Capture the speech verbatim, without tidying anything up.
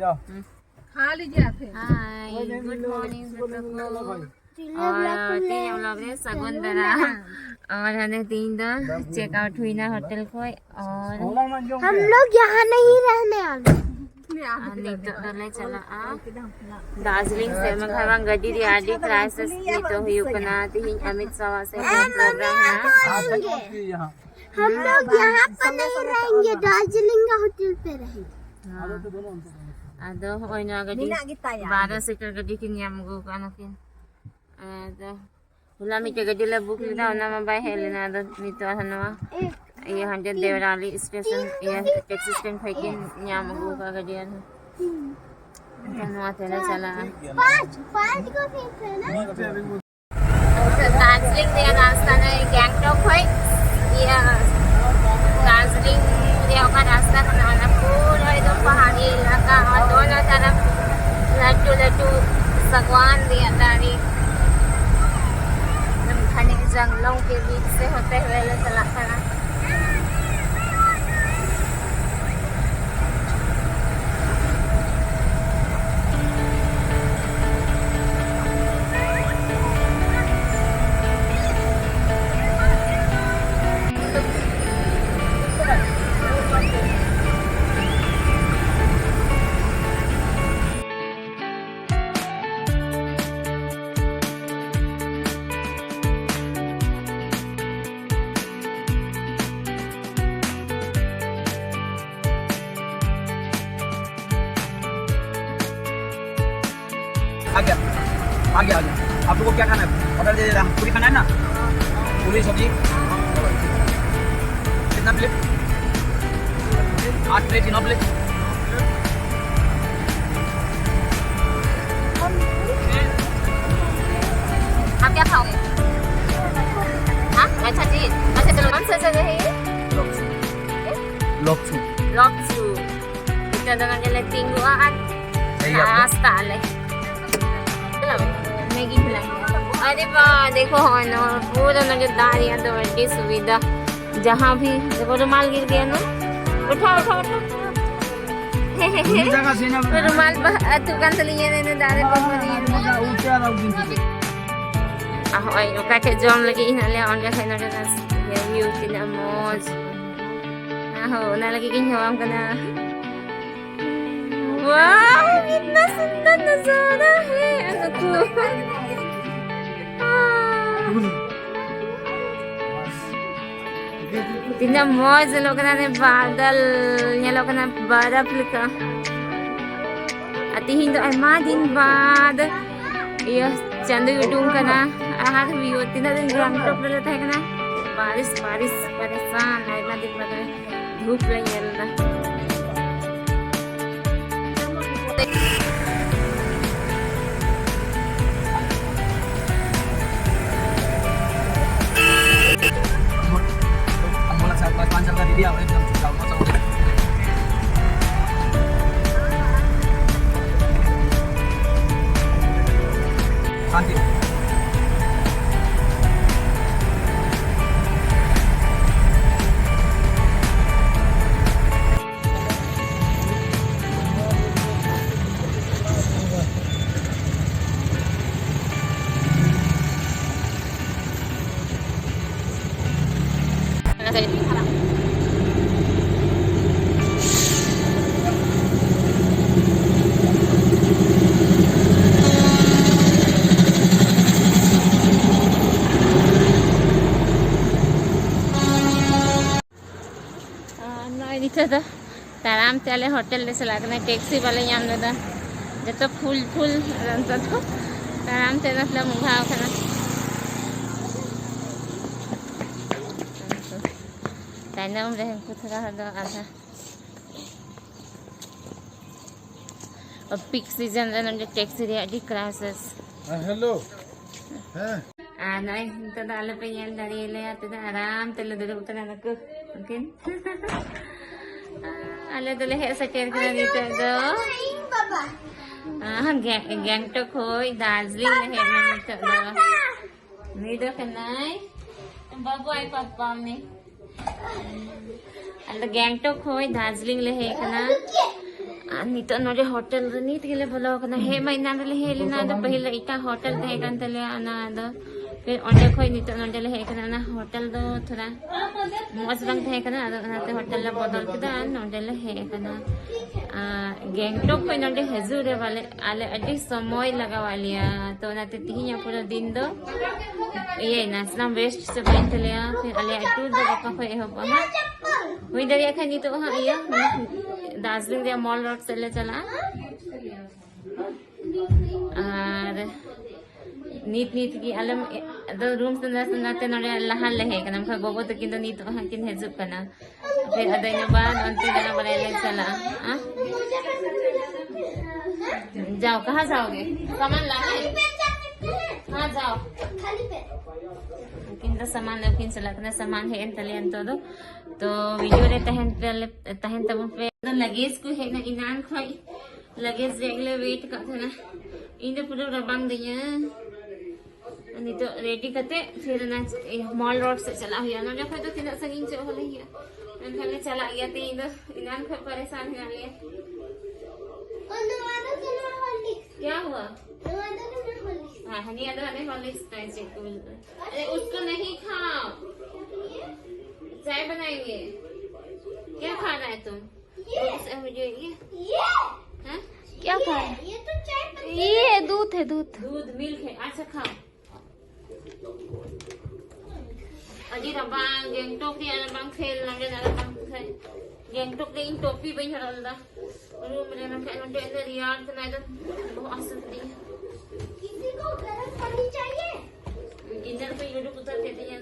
ᱡᱟᱣ᱾ ᱠᱷᱟ ᱞᱤᱡᱤᱭᱮ ᱟᱯᱮ᱾ ᱦᱟᱭ, ᱜᱩᱰ ᱢᱚᱨᱱᱤᱝ ᱡᱚᱛᱚ ᱠᱚ᱾ ᱟᱨ ᱛᱮᱦᱮᱧᱟᱜ ᱵᱞᱚᱜ ᱨᱮ ᱥᱟᱹᱜᱩᱱ ᱫᱟᱨᱟᱢ᱾ ᱟᱨ ᱦᱟᱱᱮ ᱛᱮᱦᱮᱧ ᱫᱚ ᱪᱮᱠ ᱟᱣᱩᱴ ᱦᱩᱭᱱᱟ ᱦᱳᱴᱮᱞ ᱠᱷᱚᱡ᱾ ᱟᱨ ᱦᱚᱞᱟ ᱢᱟ ᱟᱸᱡᱚᱢ ᱦᱟᱢ ᱞᱳᱜ ᱭᱟᱦᱟᱸ ᱱᱟᱦᱤᱸ ᱨᱮᱦᱱᱮ ᱣᱟᱞᱮ᱾ ᱟᱨ ᱱᱤᱛᱚᱜ ᱫᱚᱞᱮ ᱪᱟᱞᱟᱜᱼᱟ ᱫᱟᱨᱡᱤᱞᱤᱝ ᱥᱮᱫ᱾ ᱢᱮᱱᱠᱷᱟᱱ ᱵᱟᱝ, ᱜᱟᱹᱰᱤ ᱨᱮᱭᱟᱜ ᱟᱹᱰᱤ ᱠᱨᱟᱭᱥᱤᱥ ᱱᱤᱛᱚᱜ ᱦᱩᱭᱩᱜ ᱠᱟᱱᱟ᱾ ᱛᱮᱦᱮᱧ ᱟᱢᱤᱛ ᱥᱟᱣᱟᱜ ᱥᱮ ᱯᱨᱳᱜᱨᱟᱢ ᱦᱮᱱᱟᱜᱼᱟ᱾ ᱦᱟᱢ ᱞᱳᱜ ᱭᱟᱦᱟᱸ ᱯᱟᱨ ᱱᱟᱦᱤᱸ ᱨᱮᱦᱮᱸᱜᱮ, ᱫᱟᱨᱡᱤᱞᱤᱝ ᱠᱟ ᱦᱳᱴᱮᱞ ᱯᱮ ᱨᱮᱦᱮᱸᱜᱮ᱾ ᱦᱟᱸ᱾ ᱟᱫᱚ ᱦᱚᱸᱜᱼᱚᱭ ᱱᱚᱣᱟ ᱜᱟᱹᱰᱤ ᱢᱮᱱᱟᱜ ᱜᱮᱛᱟᱭᱟ᱾ ᱵᱟᱨᱚ ᱥᱤᱴᱟᱨ ᱜᱟᱹᱰᱤ ᱠᱤᱱ ᱧᱟᱢ ᱟᱹᱜᱩ ᱠᱟᱜᱼᱟ ᱱᱩᱠᱤᱱ᱾ ᱟᱫᱚ ᱦᱚᱞᱟ ᱢᱤᱫᱴᱮᱡ ᱜᱟᱹᱰᱤ ᱞᱮ ᱵᱩᱠ ᱞᱮᱫᱟ, ᱚᱱᱟ ᱢᱟ ᱵᱟᱭ ᱦᱮᱡ ᱞᱮᱱᱟ᱾ ᱟᱫᱚ ᱱᱤᱛᱚᱜ ᱟᱨᱦᱚᱸ ᱱᱚᱣᱟ ᱤᱭᱟᱹ ᱦᱟᱸᱰᱮ ᱫᱮᱣᱨᱟᱞᱤ ᱥᱴᱮᱥᱚᱱ, ᱤᱭᱟᱹ ᱴᱮᱠᱥᱤ ᱥᱴᱮᱱᱰ ᱠᱷᱚᱡ ᱠᱤᱱ ᱧᱟᱢ ᱟᱹᱜᱩ ᱠᱟᱜᱼᱟ ᱜᱟᱹᱰᱤ ᱟᱨᱦᱚᱸ᱾ ᱛᱚ ᱱᱚᱣᱟ ᱛᱮᱞᱮ ᱪᱟᱞᱟᱜᱼᱟ᱾ पाँच, पाँच को फिर से ना। ᱫᱟᱨᱡᱤᱞᱤᱝ ᱨᱮᱭᱟᱜ ᱨᱟᱥᱛᱟ ᱫᱚ ᱜᱮᱝᱴᱚᱠ ᱠᱷᱚᱡ ᱤᱭᱟᱹ ᱫᱟᱨᱡᱤᱞᱤᱝ ᱨᱮᱭᱟᱜ ᱚᱠᱟ ᱨᱟᱥᱛᱟ ᱠᱟᱱᱟ, ᱚᱱᱟ ᱯᱩᱨᱟᱹ ᱮᱠᱫᱚᱢ ᱯᱟᱦᱟᱲᱤ ᱮᱞᱟᱠᱟ᱾ ᱟᱨ ᱫᱚᱱᱟ ᱛᱟᱨᱟᱯ ᱞᱟᱹᱴᱩ ᱞᱟᱹᱴᱩ ᱥᱟᱜᱣᱟᱱ ᱨᱮᱭᱟᱜ ᱫᱟᱨᱮ, ᱮᱠᱫᱚᱢ ᱜᱷᱟᱱᱮ ᱡᱚᱝᱜᱚᱞ ᱠᱮ ᱵᱤᱪ ᱥᱮ ᱦᱚᱛᱮ ᱦᱩᱭᱮ ᱞᱮ ᱪᱟᱞᱟᱜ ᱠᱟᱱᱟ᱾ आ गया, आ गया, आ गया। आप लोग को क्या खाना है? ऑर्डर दे देना। पूरी खाना है ना? पूरी सब्जी। कितना प्लेट? आठ प्लेट, नौ प्लेट। आप क्या खाओगे? हाँ? अच्छा जी। अच्छा चलो, कौन सा जगह है ये? ᱞᱚᱯᱥᱩ᱾ ᱞᱚᱯᱥᱩ᱾ ᱱᱤᱛᱚᱜ ᱫᱚ ᱱᱚᱰᱮ ᱞᱮ ᱛᱤᱸᱜᱩᱜᱼᱟ ᱟᱨ ᱱᱟᱥᱛᱟᱜ ᱟᱞᱮ᱾ ᱪᱟᱞᱟᱜ ᱢᱮ᱾ ᱢᱮᱜᱤ ᱦᱤᱞᱟᱹᱝ᱾ ᱟᱨᱮ ᱵᱟ, ᱫᱮᱠᱷᱚ, ᱦᱚᱸᱜᱼᱚᱭ ᱱᱚᱣᱟ ᱯᱩᱨᱟᱹ ᱱᱚᱰᱮ ᱫᱟᱜ ᱨᱮᱭᱟᱜ ᱫᱚ ᱟᱹᱰᱤ ᱥᱩᱵᱤᱫᱷᱟ᱾ ᱡᱟᱦᱟᱸ ᱵᱷᱤ ᱫᱮᱠᱷᱚ, ᱨᱩᱢᱟᱞ ᱜᱤᱨ ᱜᱮᱭᱟ ᱱᱟ᱾ ᱩᱴᱷᱟᱣ, ᱩᱴᱷᱟᱣ, ᱩᱴᱷᱟᱣ᱾ ᱨᱩᱢᱟᱞ ᱵᱟᱦᱟ ᱟᱹᱛᱩᱜ ᱠᱟᱱ ᱛᱟᱹᱞᱤᱧᱟ, ᱱᱤᱭᱟᱹ ᱫᱟᱨᱮ ᱠᱚ ᱦᱚᱸ ᱱᱤᱭᱟᱹ᱾ ᱟᱨ ᱦᱚᱸᱜᱼᱚᱭ ᱚᱠᱟ ᱴᱷᱮᱡ ᱡᱚᱢ ᱞᱟᱹᱜᱤᱫ ᱦᱮᱱᱟᱜ ᱞᱮᱭᱟ, ᱚᱸᱰᱮ ᱠᱷᱚᱡ ᱱᱚᱰᱮ ᱱᱟᱥ-, ᱤᱭᱟᱹ view ᱛᱤᱱᱟᱹᱜ ᱢᱚᱡᱽ᱾ ᱟᱨ ᱦᱚᱸ ᱚᱱᱟ ᱞᱟᱹᱜᱤᱫ ᱜᱤᱧ ᱦᱚᱦᱚᱣᱟᱢ ᱠᱟᱱᱟ᱾ Wow, ᱠᱤᱛᱱᱟ ᱥᱩᱱᱫᱚᱨ ᱱᱟᱡᱟᱨᱟ ᱦᱮ, ᱱᱩᱠᱩ᱾ ᱛᱤᱱᱟᱹᱜ ᱢᱚᱡᱽ ᱧᱮᱞᱚᱜ ᱠᱟᱱᱟ ᱨᱮ, ᱵᱟᱫᱚᱞ ᱧᱮᱞᱚᱜ ᱠᱟᱱᱟ, ᱵᱟᱨᱟᱯ ᱞᱮᱠᱟ᱾ ᱟᱨ ᱛᱤᱦᱤᱧ ᱫᱚ ᱟᱭᱢᱟ ᱫᱤᱱ ᱵᱟᱫ ᱤᱭᱟᱹ ᱪᱟᱸᱫᱚᱭ ᱩᱰᱩᱝ ᱠᱟᱱᱟ᱾ ᱟᱨ ᱦᱟᱱᱟ ᱫᱚ ᱛᱤᱱᱟᱹᱜ ᱫᱤᱱ ᱜᱮᱝᱴᱚᱠ ᱨᱮᱞᱮ ᱛᱟᱦᱮᱸ ᱠᱟᱱᱟ, ᱵᱟᱨᱤᱥ, ᱵᱟᱨᱤᱥ, ᱯᱟᱨᱮᱥᱟᱱ, ᱟᱭᱢᱟ ᱫᱤᱱ ᱵᱟᱫ ᱫᱷᱩᱯ ᱞᱮ ᱧᱮᱞ ᱮᱫᱟ᱾ ᱟᱨ ᱱᱚᱜᱼᱚᱭ ᱱᱤᱛᱚᱜ ᱫᱚ ᱛᱟᱲᱟᱢ ᱛᱮ ᱟᱞᱮ ᱦᱳᱴᱮᱞ ᱞᱮ ᱪᱟᱞᱟᱜ ᱠᱟᱱᱟ, ᱴᱮᱠᱥᱤ ᱵᱟᱞᱮ ᱧᱟᱢ ᱞᱮᱫᱟ, ᱡᱚᱛᱚ ᱯᱷᱩᱞ ᱯᱷᱩᱞ᱾ ᱟᱫᱚ ᱱᱤᱛᱚᱜ ᱫᱚ ᱛᱟᱲᱟᱢ ᱛᱮ ᱱᱟᱥᱮ ᱞᱮ ᱢᱚᱸᱜᱷᱟᱣ ᱠᱟᱱᱟ᱾ ᱛᱟᱭᱱᱚᱢ ᱨᱮ ᱩᱱᱠᱩ ᱛᱷᱚᱲᱟ ᱦᱚᱲ ᱫᱚ ᱟᱫᱷᱟ᱾ ᱯᱤᱠ ᱥᱤᱡᱚᱱ ᱨᱮ ᱱᱚᱰᱮ ᱴᱮᱠᱥᱤ ᱨᱮᱭᱟᱜ ᱟᱹᱰᱤ ᱠᱨᱟᱭᱥᱤᱥ᱾ ᱦᱮᱸ, ᱦᱮᱞᱳ᱾ ᱦᱮᱸ᱾ ᱟᱨ ᱱᱚᱜᱼᱚᱭ ᱱᱤᱛᱚᱜ ᱫᱚ ᱟᱞᱮ ᱯᱮ ᱧᱮᱞ ᱫᱟᱲᱮᱭᱟᱞᱮᱭᱟ, ᱛᱤᱱᱟᱹᱜ ᱟᱨᱟᱢ ᱛᱮᱞᱮ ᱫᱩᱲᱩᱵ ᱠᱟᱱᱟ ᱱᱩᱠᱩ ᱩᱱᱠᱤᱱ᱾ ᱟᱞᱮ ᱫᱚᱞᱮ ᱦᱮᱡ ᱥᱮᱴᱮᱨ ᱠᱟᱱᱟ ᱱᱤᱛᱚᱜ ᱫᱚ᱾ ᱟᱸ, ᱜᱮ-, ᱜᱮᱝᱴᱚᱠ ᱠᱷᱚᱡ ᱫᱟᱨᱡᱤᱞᱤᱝ ᱞᱮ ᱦᱮᱡ ᱮᱱᱟ ᱱᱤᱛᱚᱜ ᱫᱚ᱾ ᱱᱩᱭ ᱫᱚ ᱠᱟᱱᱟᱭ ᱵᱟᱵᱩ ᱟᱭ ᱯᱟᱯᱟ ᱩᱱᱤ᱾ ᱟᱞᱮ ᱫᱚ ᱜᱮᱝᱴᱚᱠ ᱠᱷᱚᱡ ᱫᱟᱨᱡᱤᱞᱤᱝ ᱞᱮ ᱦᱮᱡ ᱠᱟᱱᱟ᱾ ᱟᱨ ᱱᱤᱛᱚᱜ ᱱᱚᱰᱮ ᱦᱳᱴᱮᱞ ᱨᱮ ᱱᱤᱛ ᱜᱮᱞᱮ ᱵᱚᱞᱚ ᱟᱠᱟᱱᱟ᱾ ᱦᱮᱡ ᱢᱟ ᱮᱱᱟᱱ ᱨᱮᱞᱮ ᱦᱮᱡ ᱞᱮᱱᱟ, ᱟᱫᱚ ᱯᱟᱹᱦᱤᱞ ᱫᱚ ᱮᱴᱟᱜ ᱦᱳᱴᱮᱞ ᱛᱟᱦᱮᱸ ᱠᱟᱱ ᱛᱟᱞᱮᱭᱟ, ᱚᱱᱟ ᱫᱚ ᱯᱷᱤᱨ ᱚᱸᱰᱮ ᱠᱷᱚᱱ ᱱᱤᱛᱚᱜ ᱱᱚᱰᱮ ᱞᱮ ᱦᱮᱡ ᱟᱠᱟᱱᱟ᱾ ᱚᱱᱟ ᱦᱳᱴᱮᱞ ᱫᱚ ᱛᱷᱚᱲᱟ ᱢᱚᱡᱽ ᱵᱟᱝ ᱛᱟᱦᱮᱸ ᱠᱟᱱᱟ, ᱟᱫᱚ ᱚᱱᱟᱛᱮ ᱦᱳᱴᱮᱞ ᱞᱮ ᱵᱚᱫᱚᱞ ᱠᱮᱫᱟ ᱟᱨ ᱱᱚᱰᱮ ᱞᱮ ᱦᱮᱡ ᱟᱠᱟᱱᱟ᱾ ᱟᱨ ᱜᱮᱝᱴᱚᱠ ᱠᱷᱚᱱ ᱱᱚᱰᱮ ᱦᱤᱡᱩᱜ ᱨᱮ ᱵᱟᱞᱮ ᱟᱞᱮ ᱟᱹᱰᱤ ᱥᱚᱢᱚᱭ ᱞᱟᱜᱟᱣᱟᱫ ᱞᱮᱭᱟ, ᱛᱚ ᱚᱱᱟᱛᱮ ᱛᱤᱦᱤᱧᱟᱜ ᱯᱩᱨᱟᱹ ᱫᱤᱱ ᱫᱚ ᱤᱭᱟᱹᱭᱮᱱᱟ, ᱥᱟᱱᱟᱢ ᱣᱮᱥᱴ ᱪᱟᱵᱟᱭᱮᱱ ᱛᱟᱞᱮᱭᱟ᱾ ᱯᱷᱤᱨ ᱟᱞᱮᱭᱟᱜ ᱴᱩᱨ ᱫᱚ ᱜᱟᱯᱟ ᱠᱷᱚᱱ ᱮᱦᱚᱵᱚᱜᱼᱟ ᱦᱟᱸᱜ᱾ ᱦᱩᱭ ᱫᱟᱲᱮᱭᱟᱜ ᱠᱷᱟᱱ ᱱᱤᱛᱚᱜ ᱦᱟᱸᱜ ᱤᱭᱟᱹ ᱫᱟᱨᱡᱤᱞᱤᱝ ᱨᱮᱭᱟᱜ ᱢᱚᱞ ᱨᱳᱰ ᱥᱮᱫ ᱞᱮ ᱪᱟᱞᱟᱜᱼᱟ᱾ ᱟᱨ ᱱᱤᱛ ᱱᱤᱛ ᱜᱮ ᱟᱞᱮ ᱫᱚ ᱨᱩᱢ ᱥᱮᱸᱫᱽᱨᱟ ᱥᱮᱸᱫᱽᱨᱟ ᱛᱮ ᱱᱚᱰᱮ ᱞᱟᱦᱟ ᱞᱮ ᱦᱮᱡ ᱠᱟᱱᱟ, ᱢᱮᱱᱠᱷᱟᱱ ᱜᱚᱜᱚ ᱛᱟᱹᱠᱤᱱ ᱫᱚ ᱱᱤᱛᱚᱜ ᱦᱟᱸᱜ ᱠᱤᱱ ᱦᱤᱡᱩᱜ ᱠᱟᱱᱟ᱾ ᱯᱷᱤᱨ ᱟᱫᱚ ᱤᱱᱟᱹ ᱵᱟᱫ ᱚᱱᱛᱮ ᱫᱟᱬᱟ ᱵᱟᱲᱟᱭ ᱞᱮ ᱪᱟᱞᱟᱜᱼᱟ᱾ ᱦᱟᱸ? ᱡᱟᱣ, ᱠᱟᱦᱟᱸ ᱡᱟᱣᱜᱮ? ᱥᱟᱢᱟᱱ ᱞᱟᱱᱟ ᱦᱮ? ᱦᱟᱸ, ᱡᱟᱣ᱾ ᱩᱱᱠᱤᱱ ᱫᱚ ᱥᱟᱢᱟᱱ ᱞᱟᱹᱜᱤᱫ ᱠᱤᱱ ᱪᱟᱞᱟᱜ ᱠᱟᱱᱟ, ᱥᱟᱢᱟᱱ ᱦᱮᱡ ᱮᱱ ᱛᱟᱞᱮᱭᱟ ᱱᱤᱛᱚᱜ ᱫᱚ᱾ ᱛᱚ ᱵᱷᱤᱰᱤᱭᱳ ᱨᱮ ᱛᱟᱦᱮᱱ ᱯᱮ, ᱛᱟᱦᱮᱱ ᱛᱟᱵᱚᱱ ᱯᱮ᱾ ᱞᱟᱜᱮᱡᱽ ᱠᱚ ᱦᱮᱡ ᱮᱱᱟ ᱮᱱᱟᱱ ᱠᱷᱚᱡ, ᱞᱟᱜᱮᱡᱽ ᱨᱮᱭᱟᱜ ᱜᱮᱞᱮ ᱣᱮᱴ ᱠᱟᱜ ᱛᱟᱦᱮᱱᱟ᱾ ᱤᱧ ᱫᱚ ᱯᱩᱨᱟᱹ ᱨᱟᱵᱟᱝ ᱫᱤᱧᱟᱹ᱾ ᱱᱤᱛᱚᱜ ᱨᱮᱰᱤ ᱠᱟᱛᱮ ᱯᱷᱤᱨ ᱚᱱᱟ ᱢᱚᱞ ᱨᱳᱰ ᱥᱮᱫ ᱪᱟᱞᱟᱜ ᱦᱩᱭᱩᱜᱼᱟ᱾ ᱱᱚᱰᱮ ᱠᱷᱚᱡ ᱫᱚ ᱛᱤᱱᱟᱹᱜ ᱥᱟᱺᱜᱤᱧ ᱪᱚ ᱦᱚᱞᱮ ᱦᱩᱭᱩᱜᱼᱟ, ᱢᱮᱱᱠᱷᱟᱱ ᱞᱮ ᱪᱟᱞᱟᱜ ᱜᱮᱭᱟ᱾ ᱛᱮᱦᱮᱧ ᱫᱚ ᱮᱱᱟᱱ ᱠᱷᱚᱡ ᱯᱟᱨᱮᱥᱟᱱ ᱦᱮᱱᱟᱜ ᱞᱮᱭᱟ᱾ ᱠᱭᱟ ᱦᱩᱣᱟ? ᱦᱮᱸ, ᱦᱟᱹᱱᱤᱭᱟᱜ ᱫᱚ ᱦᱟᱱᱮ ᱦᱚᱨᱞᱤᱠᱥ ᱛᱟᱭ, ᱪᱮᱫ ᱠᱚ ᱢᱮᱛᱟᱜᱼᱟ? ᱟᱨᱮ, ᱩᱥᱠᱳ ᱱᱟᱦᱤ ᱠᱷᱟᱣ, ᱪᱟᱭ ᱵᱟᱱᱟᱭᱮᱸᱜᱮ᱾ ᱠᱭᱟ ᱠᱷᱟᱱᱟ ᱦᱮ ᱛᱩᱢ? ᱩᱥᱠᱳ ᱦᱟᱢ ᱡᱚ ᱭᱮ, ᱦᱮᱸ? क्या खा रहे हैं? ये दूध है, दूध। दूध, मिल्क है। अच्छा, खाओ। ᱟᱹᱰᱤ ᱨᱟᱵᱟᱝ, ᱜᱮᱝᱴᱚᱠ ᱨᱮᱭᱟᱜ ᱨᱟᱵᱟᱝ ᱯᱷᱮᱞ, ᱱᱚᱰᱮᱱᱟᱜ ᱨᱟᱵᱟᱝ ᱯᱷᱮᱞ᱾ ᱜᱮᱝᱴᱚᱠ ᱨᱮ ᱤᱧ ᱴᱳᱯᱤ ᱵᱟᱹᱧ ᱦᱚᱨᱚᱜ ᱞᱮᱫᱟ, ᱨᱩᱢ ᱨᱮ, ᱢᱮᱱᱠᱷᱟᱱ ᱱᱚᱰᱮ ᱫᱚ ᱨᱮᱭᱟᱲ ᱠᱟᱱᱟ, ᱮᱠᱫᱚᱢ ᱵᱚᱦᱚᱜ ᱦᱟᱹᱥᱩ ᱠᱤᱫᱤᱧᱟ᱾ किसी को गरम पानी चाहिए? ᱜᱤᱫᱟᱹᱨ ᱠᱚᱧ ᱩᱰᱩᱠ ᱩᱛᱟᱹᱨ ᱠᱮᱫ ᱛᱤᱧᱟ᱾